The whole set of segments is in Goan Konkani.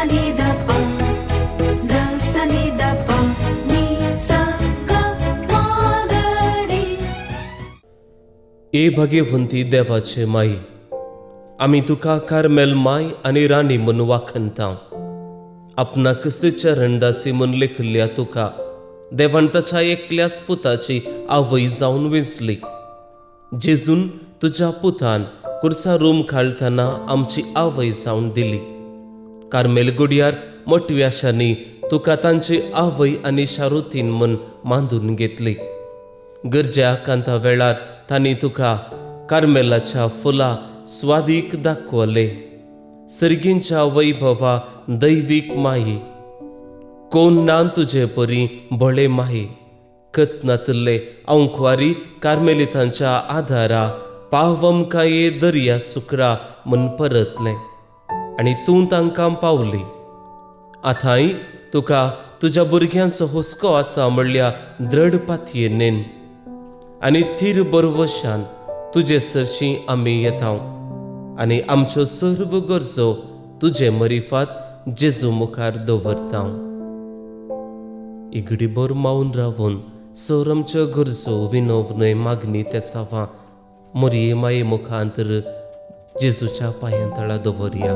नी the प ध सा नी the प नी सा ग म ग रे. ए भाग्यवंती देवाचे माई, आमी तुका कार्मेल माय आनी राणी म्हूण वाखणता. आपणाक चरणदासी म्हूण लेखिल्ल्या तुका देवान ताच्या एकल्याच पुताची आवय जावन वेंचली. जेजून तुज्या पुतान कुर्सा रूम खालतना आमची आवय जावन दिली. कार्मेल गुडयार मोटव्याशांनी तुका तांची आवय आनी शारुतीन म्हूण मांदून घेतली. गरजे आकांता वेळार तांणी तुका कार्मेलाच्या फुलां स्वादीक दाखवले. सर्गींच्या वैभवा दैवीक माई, कोण ना तुजे परी भोळे माई. कतनातले अंकवारी कार्मेलितांच्या आदारा पावम काये दर्या सुकरा म्हूण परतलें आनी तूं तांकां पावली. आतांय तुका तुज्या भुरग्यांचो हुस्को आसा म्हणल्या द्रढ पातयेनेन आनी थीर बरवशान तुजे सरशीं आमी येता आनी आमच्यो सर्व गरजो तुजे मरिफात जेजू मुखार दवरता. इगडीभर मावन रावून सर आमच्यो गरजो विनवनय मागणी तेसावां मोरये माये मुखांतर जेजूच्या पांयां तळा दवरया.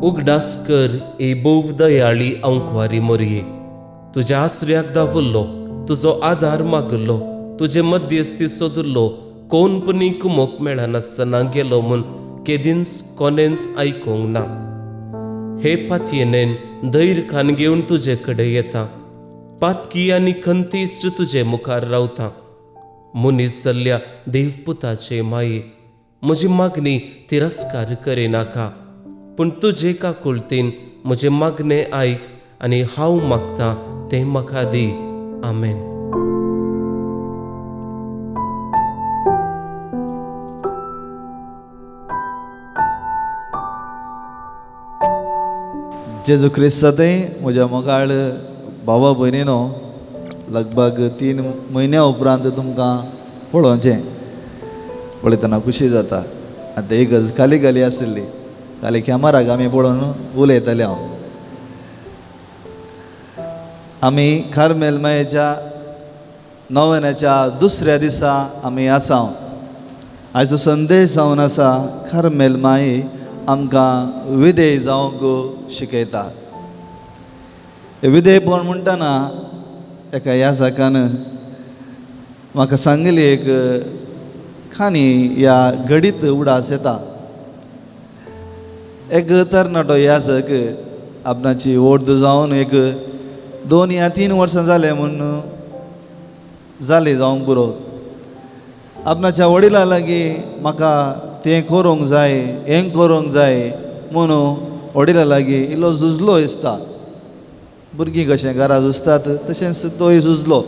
उगडास कर ए भोव दयाळी अंकवारी मोरये, तुज्या आसऱ्याक दावल्लो, तुजो आदार मागल्लो, तुजे मध्यस्थी सोदलो, कोण पुणी कुमोक मेळनासतना गेलो म्हूण केदींच कोणेंच आयकूंक ना. हे पातयेनेन धैर्य खान घेवन तुजे कडेन येता, पातकी आनी खंतीश्ट तुजे मुखार रावता. मनीस जाल्ल्या देवपुताचे माये, म्हजी मागणी तिरस्कार करिनाका, पूण तुजे काकुळतीन म्हजें मागणें आयक आनी हांव मागता तें म्हाका दी. आमेन. जेजू क्रिस्तांतय म्हज्या मोगाळ भावा भयणीनो, लगभग 3 म्हयन्या उपरांत तुमकां पळोवचें पळयतना खुशी जाता. आतां एक गज खाली खाली आशिल्ली, खाली कॅमराक आमी पळोवन उलयताले. हांव आमी कार्मेल मायेच्या नोवेनाच्या दुसऱ्या दिसा आमी आसा. आयचो संदेश जावन आसा, कार्मेल माई आमकां विधेय जावंक शिकयता. विधेयपण म्हणटना एका याजकान म्हाका सांगली एक काणी ह्या घडीत उडास येता. एक तरणाटो याजक आपणाची ओर्द जावन एक 2 या 3 वर्सां जालें म्हूण जालें जावंक पुरो. आपणाच्या वडिलां लागीं म्हाका तें करूंक जाय, हें करूंक जाय म्हणून वडिलां लागीं इल्लो झुजलो दिसता. भुरगीं कशें घरा झुजतात तशेंच तोय झुजलो.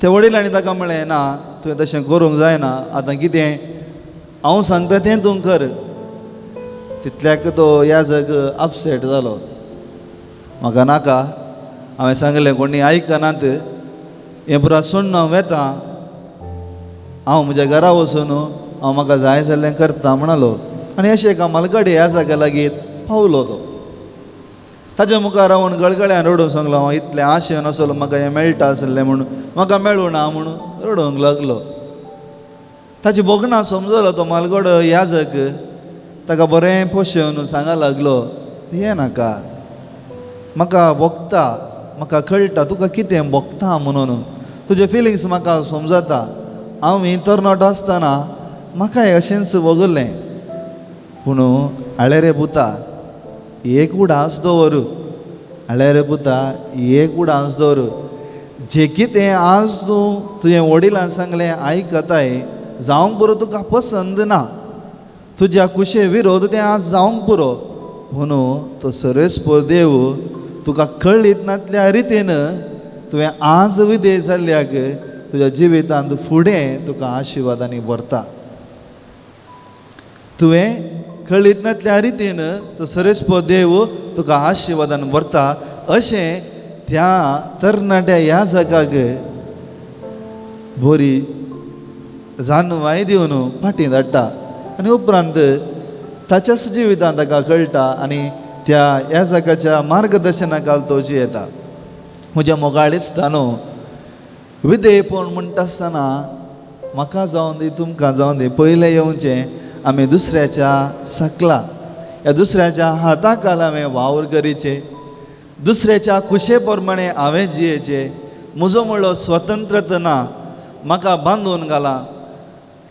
त्या वडिलांनी ताका म्हळें, ना, तुवें तशें करूंक जायना, आतां कितें हांव सांगता तें तूं कर. तितल्याक तो याजक अपसेट जालो. म्हाका नाका, हांवें सांगलें कोणी आयकनात, हें पुरा सोडून हांव वेता, हांव म्हज्या घरा वचून हांव म्हाका जाय जाल्लें करता म्हणालो. आनी अशें एका मालगडे याजका लागीं पावलो तो. ताच्या मुखार रावन गळगळ्यान रडूंक सांगलो, हांव इतलें आशेन आसलो म्हाका हें मेळटा आसलें म्हूण, म्हाका मेळूं ना म्हूण रडूंक लागलो. ताची भोगणां समजलो तो मालगडो याजक, ताका बरें पोशेवन सांगा लागलो, हें नाका, म्हाका भोगता, म्हाका कळटा तुका कितें भोगता म्हणून, तुजे फिलिंग्स म्हाका समजता. हांव ही तरणाटो आसतना म्हाकाय अशेंच भोगल्लें, पूण हाळे रे पुता एक उडास दवर, हाळे रे पुता एक उडास दवर, जे कितें आज तूं तुजें वडिलान सांगलें आयकताय, जावंक पुरो तुका पसंद ना, तुज्या कुशे विरोध तें आज जावंक पुरो, पूण तो सर्वेस्पर देव तुका कळीत नातल्या रितीन तुवें आज विदेश जाल्ल्याक तुज्या जिवितांत फुडें तुका आशिर्वादांनी भरता. तुवें कळीत नातल्या रितीन तो सर्वेस्पर देव तुका आशिर्वादान भरता अशें त्या तरणाट्या याजकाक बरी जानवाय दिवन फाटीं धाडटा आनी उपरांत ताच्याच जिवितांत ताका कळटा आनी त्या याजकाच्या मार्गदर्शना खाल तो जियेता. म्हज्या मोगाळ इश्टानो, विधेयपण म्हणटा आसतना म्हाका जावन दी तुमकां जावन दी पयलें येवचें आमी दुसऱ्याच्या सकला ह्या दुसऱ्याच्या हाता खाला हांवें वावर करीचे, दुसऱ्याच्या खुशे प्रमाणे हांवें जियेचें. म्हजो म्हणलो स्वतंत्रता ना, म्हाका बांदून घाला,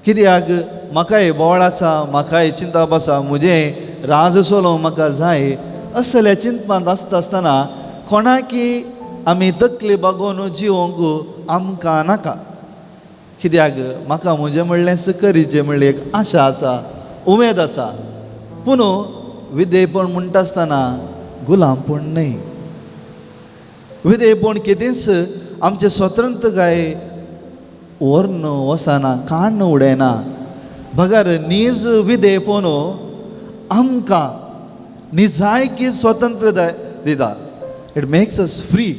कित्याक म्हाकाय बोवाळ आसा, म्हाकाय चिंतप आसा, म्हजें राज चलोवंक म्हाका जाय असल्या चिंतपांत आसता आसतना कोणाकी आमी तकली बागोवन जिवोंक आमकां नाका. कित्याक म्हाका म्हजें म्हणलें करीचें म्हणलें एक आशा आसा, उमेद आसा. पूण विधेयपण म्हणटा आसतना गुलामपण न्हय. विधेयपण कितेंच आमचें स्वतंत्रकाय व्हरून वचना, काण्ण उडयना, बगर नीज विधेयपण आमकां निजायकी स्वतंत्रताय दिता. It makes us free,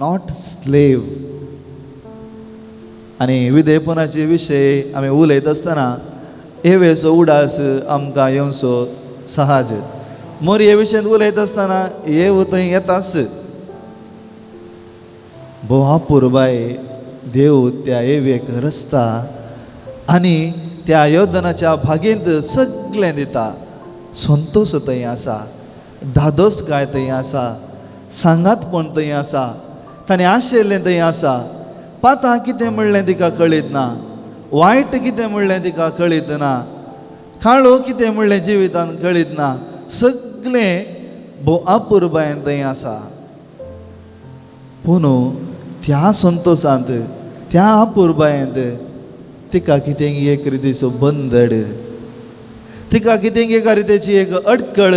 not slave. आनी विधेयपणाचे विशय आमी उलयत आसतना हेवेचो उडास आमकां येवचो सहज. मोरये विशयांत उलयत आसतना येव थंय येताच. भोव अपुरबाय देव त्या एवेक रचता आनी त्या योधनाच्या भागेंत सगळें दिता. संतोश थंय आसा, धादोसकाय थंय आसा, सांगातपण थंय आसा, ताणें आशिल्लें थंय आसा. पातां कितें म्हणलें तिका कळीत ना, वायट कितें म्हणलें तिका कळीत ना, काळो कितें म्हणलें जिवितान कळीत ना, सगळें भोव अपुरबायेन थंय आसा. पूण त्या संतोशांत, त्या अपुरबायेंत तिका कितें एक रितीचो बंदड, तिका कितें एका रितीची एक अडकळ,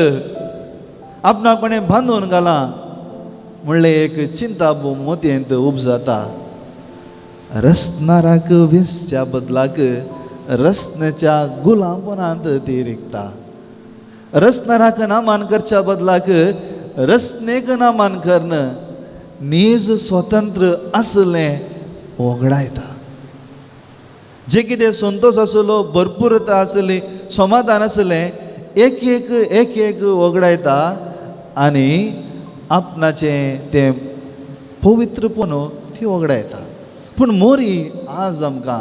आपणाक कोणें बांदून घालां म्हणलें एक चिंता मोतयेंत उपजाता. रसनाराक विसच्या बदलाक रसण्याच्या गुलामपणांत ती रिगता. रसनाराक नामान करच्या बदलाक रसनेक नामान करून नीज स्वतंत्र आसलें वगडायता. जे कितें संतोश आसलो, भरपूरता आसली, समाधान आसलें, एक एक एक एक वगडायता आनी आपणाचें तें पवित्रपण ती वगडायता. पूण मोरी आज आमकां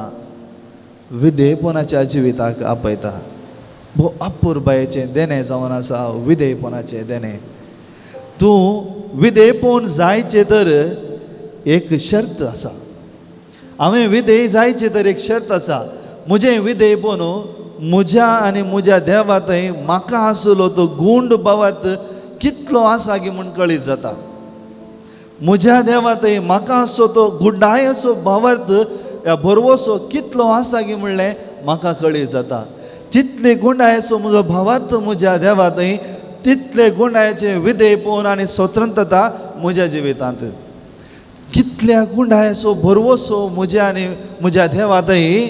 विधेयपणाच्या जिविताक आपयता. भोव अपुरबायेचें देणें जावन आसा विधेयपणाचें देणें. तूं विधेयपण जायचें तर एक शर्त आसा. हांवें विधेय जायचें तर एक शर्त आसा. म्हजें विधेयपण म्हज्या आनी म्हज्या देवा थंय म्हाका आसलो तो गुंड बावार्थ कितलो आसा की म्हूण कळीत जाता. म्हज्या देवा थंय म्हाका आसो तो गुंडाय असो भावार्थ ह्या भरवसो कितलो आसा की म्हणलें म्हाका कळीत जाता. तितले गुंडायचो म्हजो भावार्थ म्हज्या देवा थंय, तितले गुंडायचें विधेयपण आनी स्वतंत्रता म्हज्या जिवितांत. कितल्या गुंडायचो भरवसो म्हज्या आनी म्हज्या देवा थंय,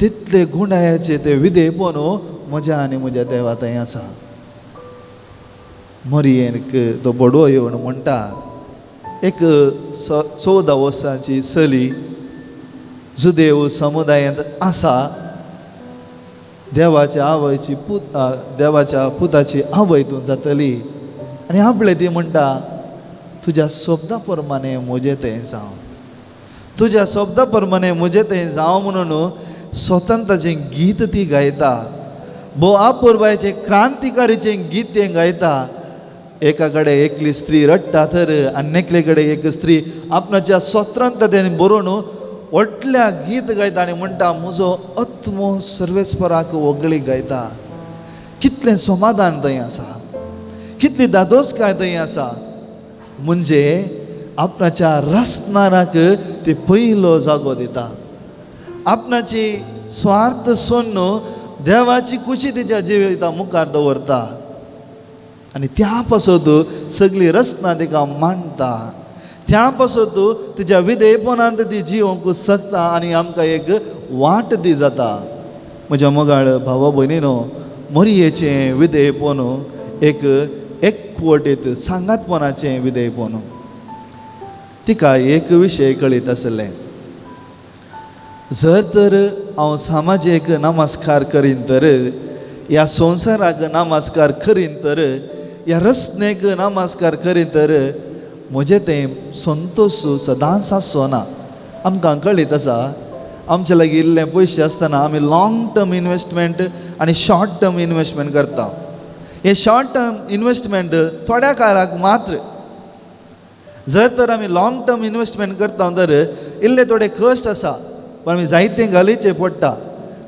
तितले गुंडायचे ते विधेयपण म्हज्या आनी म्हज्या देवा थंय आसा. मोरयेक तो बडवो येवन म्हणटा, एक 14 वर्सांची चली जुदेव समुदायांत आसा, देवाच्या आवयची पूत, देवाच्या पुताची आवय तूं जातली. आनी आपले ती म्हणटा, तुज्या शब्दा प्रमाणे म्हजें तें जावं, तुज्या शब्दा प्रमाणे म्हजें तें जावं म्हणून स्वतंत्राचें गीत ती गायता. भोव अपुरबायेचें क्रांतिकारीचें गीत तें गायता. एका कडेन एकली स्त्री रडटा तर आनी एकले कडेन एक स्त्री आपणाच्या स्वतंत्रतेन बरोवन व्हडल्या गीत गायता आनी म्हणटा, म्हजो आत्मो सर्वेस्पराक वगळी गायता. कितलें समाधान थंय आसा, कितली दादोसकाय थंय आसा. म्हणजे आपणाच्या रसनाराक ती पयलो जागो दिता. आपणाची स्वार्थ सोडून देवाची खुशी तिच्या जिविता मुखार दवरता आनी त्या पासत सगळी रचना तिका मांडटा. त्या पासत तिच्या विधेयपणांत ती जिवंक शकता आनी आमकां एक वाट दी जाता. म्हज्या मोगाळ भावा भयणीनो, मोरयेचें विधेयपण एक एकवटीत सांगातपणाचें विधेयपण. तिका एक विशय कळीत आसलें, जर तर हांव समाजेक नमस्कार करीन तर, ह्या संवसाराक नमस्कार करीन तर, ह्या रचनेक नमस्कार करीन तर म्हजें तें संतोश सदांच आसचो ना. आमकां कळीत आसा, आमचे लागीं इल्ले पयशे आसतना आमी लाँग टर्म इनवेस्टमेंट आनी शॉर्ट टर्म इनवेस्टमेंट करता. हे शॉर्ट टर्म इनवेस्टमेंट थोड्या काळाक मात्र. जर तर आमी लाँग टर्म इनवेस्टमेंट करता तर इल्ले थोडे कश्ट आसा, पण आमी जायतें घालीचें पडटा,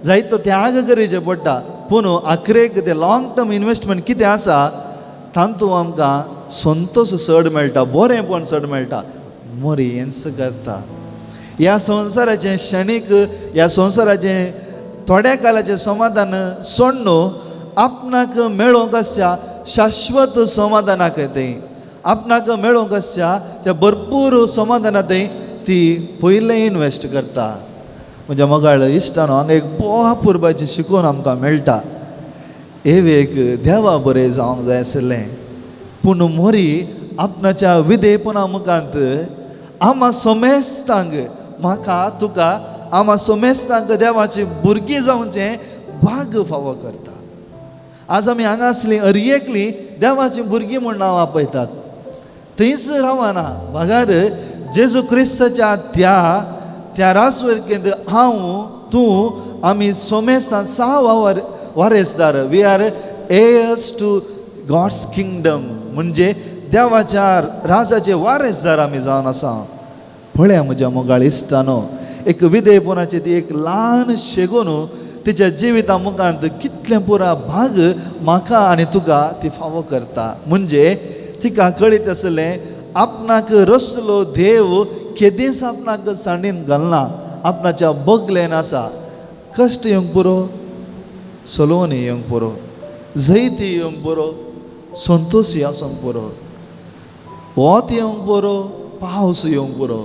जायतो त्याग करीचें पडटा, पूण आखरेक तें लाँग टर्म इनवेस्टमेंट कितें आसा तातूंत आमकां संतोश चड मेळटा, बरेंपण चड मेळटा. मोरी हेंच करता. ह्या संवसाराचें क्षणीक, ह्या संवसाराचें थोड्या काळाचें समाधान सोडून आपणाक मेळोवंक आसच्या शाश्वत समाधानाक तें आपणाक मेळोवंक आसच्या त्या भरपूर समाधाना थंय ती पयलें इनवेस्ट करता. म्हज्या मोगाळ इश्टानो, हांगा एक भोव पुरबाची शिकोवन आमकां मेळटा. एवेक देवा बरें जावंक जाय आसलें, पूण मोरी आपणाच्या विधेयपणा मुखांत आमा सोमेस्तांक, म्हाका तुका आमा सोमेस्तांक देवाची भुरगीं जावचें भाग फावो करता. आज आमी हांगा आसलीं अरयेकलीं देवाचीं भुरगीं म्हूण नांव आपयतात, थंयच रावना बगार जेजू क्रिस्ताच्या त्या त्या रासवरकेंत हांव तूं आमी सोमेस्तां साव वारेसदार. We are heirs to God's kingdom, म्हणजे देवाच्या राजाचे वारेसदार आमी जावन आसा. पळया म्हज्या मोगाळ इश्टानो, एक विधेयपणाची ती एक ल्हान शेगून तिच्या जिविता मुखांत कितलें पुरा भाग म्हाका आनी तुका ती फावो करता. म्हणजे तिका कळीत आसलें आपणाक रसलो देव केदींच आपणाक सांडीन घालना, आपणाच्या बगलेन आसा. कश्ट येवंक पुरो, सलोवणी येवंक पुरो, जैती येवंक पुरो, संतोशी आसूंक पुरो, वत येवंक पुरो, पावस येवंक पुरो,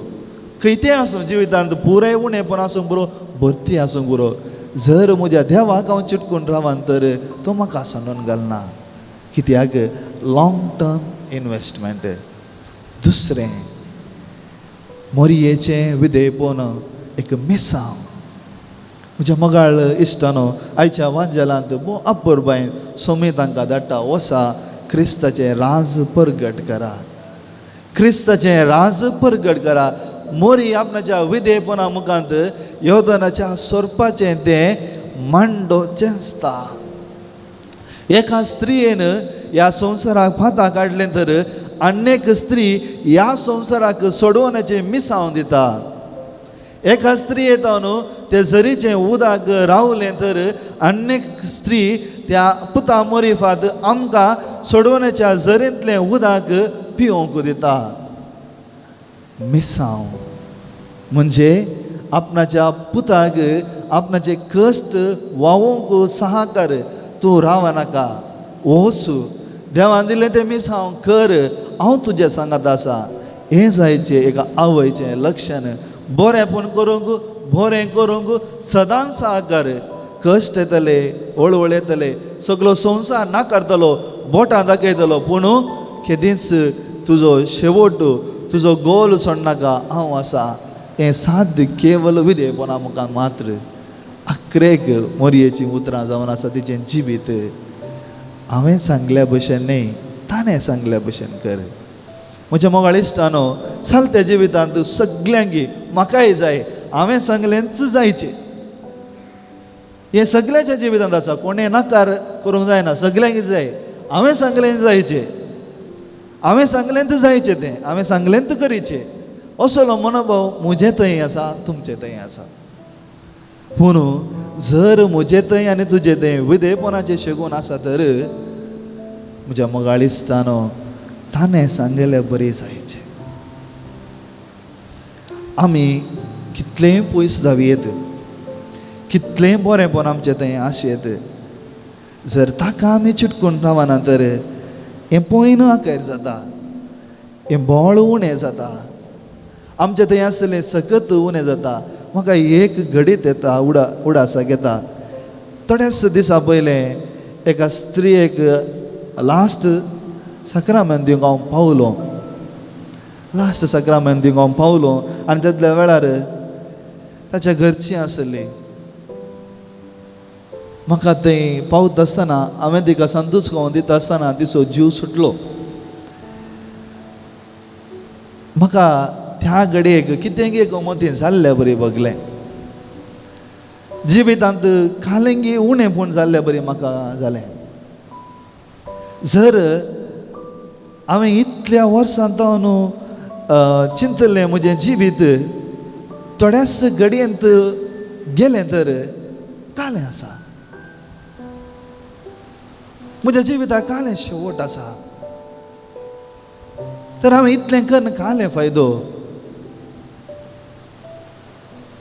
खंयतें आसूं जिवितांत पुराय उणेपण आसूंक पुरो, भरती आसूंक पुरो, जर म्हज्या देवाक हांव चिटकून रावन तर तो म्हाका सांडून घालना. कित्याक लाँग टर्म इनवेस्टमेंट. दुसरें मोरयेचें विधेयपण एक मिसांव. म्हज्या मोगाळ इश्टानो, आयच्या वांजेलांत भोव अपुरबायेन सोमी तांकां धाडटा, वसा क्रिस्ताचें राज परगट करा, क्रिस्ताचें राज परगट करा. मोरी आपणाच्या विधेयपणा मुखांत योदनाच्या सोरपाचें तें मांडो चेंचता. एका स्त्रियेन ह्या संवसाराक फांतां काडलें तर आन्येक स्त्री ह्या संवसाराक सोडोवण्याचें मिसांव दिता. एका स्त्री येता न्हू ते झरीचें उदक रावलें तर आन्येक स्त्री त्या पुता मोरीफात आमकां सोडवण्याच्या झरींतलें उदक पिवंक दिता. मिसांव म्हणजे आपणाच्या पुताक आपणाचे कश्ट व्हांवूंक सहाकार, तूं राव नाका, वच, देवान दिलें तें मिसांव कर, हांव तुज्या सांगात आसा. हें जायचें एका आवयचें लक्षण. बरेंपण करूंक, बरें करूंक सदांच साहकार. कश्ट येतले, वळवळ येतले, सगलो संवसार नाकारतलो, बोटां दाखयतलो, पूण केदींच तुजो शेवट तुजो गोल सोडनाका, हांव आसा. हें साध्य केवल विधेयपणा मुखार मात्र. आखरेक मोरयेचीं उतरां जावन आसा तिचें जिवीत. हांवें सांगल्या भशेन न्हय, ताणें सांगल्या भशेन कर. म्हज्या मोगाळ इश्टानो, चलत्या जिवितांत सगल्यांकी म्हाकाय जाय, हांवें सांगलेंच जायचें. हें सगल्यांच्या जिवितांत आसा, कोणें नाकार करूंक जायना, सगल्यांक जाय. हांवें सांगलें जायचें, हांवें सांगलें तर जायचें, तें हांवें सांगलें तर करीचें, असलो मनोभाव म्हजे थंय आसा, तुमचे थंय आसा. पूण जर म्हजे थंय आनी तुजे थंय विधेयपणाचें शेगून आसा तर म्हज्या मोगाळ इश्टानो, ताणें सांगलें बरें जायचें. आमी कितलेंय पयस धांवयेत, कितलेंय बरेंपण आमचें थंय आशेत, जर ताका आमी चिटकून रावना तर हें पयन आकार जाता, हें बळ उणें जाता, आमचें थंय आसलें सकत उणें जाता. म्हाका एक घडीत येता, उडासाक येता. थोड्याच दिसां पयलें एका स्त्रियेक लास्ट साक्रामेंत दिवंक हांव पावलो. लास्ट साक्रामेंतीक हांव पावलो आनी तेदल्या वेळार ताच्या घरचीं आसली. म्हाका थंय पावता आसतना हांवें तिका संतूस खावन दिता आसतना तिचो जीव सुटलो. म्हाका त्या घडयेक कितें एक मतीं जाल्ले बरी बगलें, जिवितांत कालेंगी उणें पूण जाल्ले बरी म्हाका जालें. जर हांवें इतल्या वर्सां न्हू चिंतलें म्हजें जिवीत थोड्याच घडयेंत गेलें तर कालें आसा, म्हज्या जिविताक कालें शेवट आसा, तर हांवें इतलें करून कालें फायदो.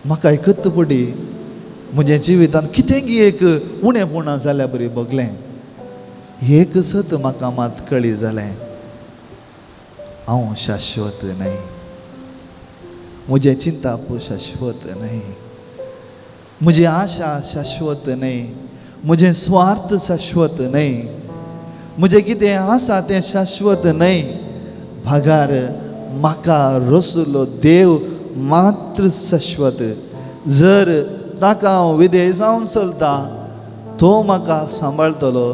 म्हाका एकच पडी म्हज्या जिवितांत कितें एक उणें पुणा जाल्या बरी बगलें. एक सत म्हाका मात कळी जालें, हांव शाश्वत न्हय, म्हजें चिंताप शाश्वत न्हय, म्हजी आशा शाश्वत न्हय, म्हजें स्वार्थ शाश्वत न्हय, म्हजें कितें आसा तें शाश्वत न्हय. भागार म्हाका रसलो देव मात्र शाश्वत. जर ताका हांव विधेय जावन चलता तो म्हाका सांबाळटलो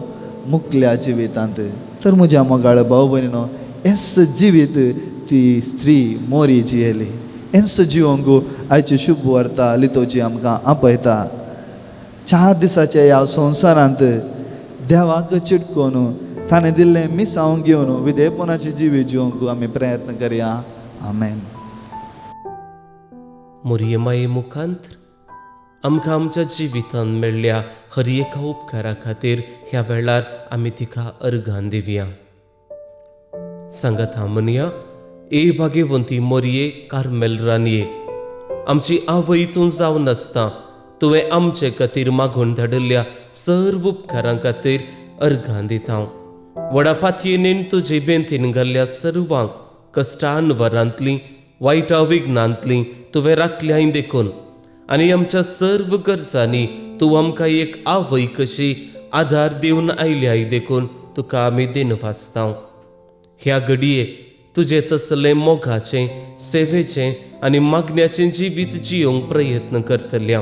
मुकल्या जिवितांत. तर म्हज्या मोगाळ भाव भयणीनो, हेंच जिवीत ती स्त्री मोरी जियेली. हेंच जिवंक आयची शुभ वार्ता लितोची आमकां आपयता. 4 दिसाच्या ह्या संवसारांत देवाक चिटकोन ताणें दिल्लें मिसांव घेवन विधेयपणाची जिवीत जिवंक आमी प्रयत्न करया. आमेन. मोरये माये मुखांत आमकां आमच्या जिवितांत मेळ्ळ्या हर एका उपकारा खातीर ह्या वेळार आमी तिका अर्घान दिवया. सांगात म्हणया, ए भाग्यवंती मोरये कार्मेल रानये, आमची आवय तूं जावन आसता तुवें आमचे खातीर मागून धाडिल्ल्या सर्व उपकारां खातीर अर्घान दिता. व्हडा पातयेन तुजे बेंतीन घाल्ल्या सर्वांक कश्टानवरांतलीं वायटा विघ्नांतलीं तुवें राखल्याय देखून आनी आमच्या सर्व गरजांनी तूं आमकां एक आवय कशी आदार दिवन आयल्याय देखून तुका आमी दिनवासता. ह्या घडये तुजें तसलें मोगाचें, सेवेचें आनी मागण्याचें जिवीत जियोवंक प्रयत्न करतल्या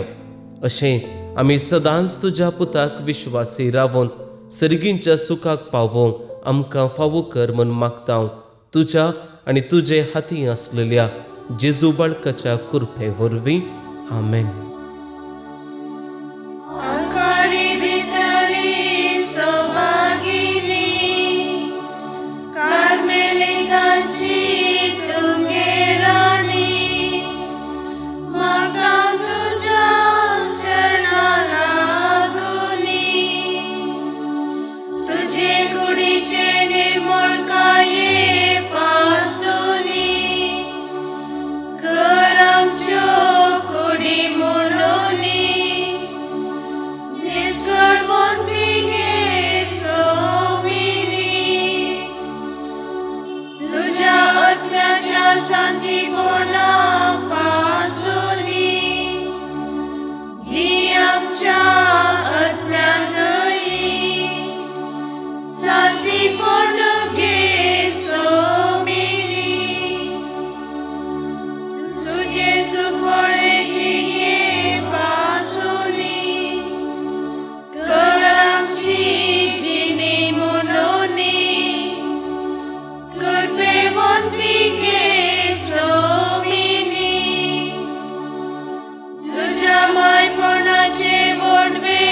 अशें आमी सदांच तुज्या पुताक विश्वासी रावन सर्गींच्या सुखाक पावोवंक आमकां फावो कर म्हूण मागता. तुज्या आनी तुजे हाती आसलेल्या जेजू बाळकाच्या कृपे वरवीं. आमेन. तुझ्या मायपणाचे वडवे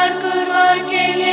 उपकार कुरवार केले.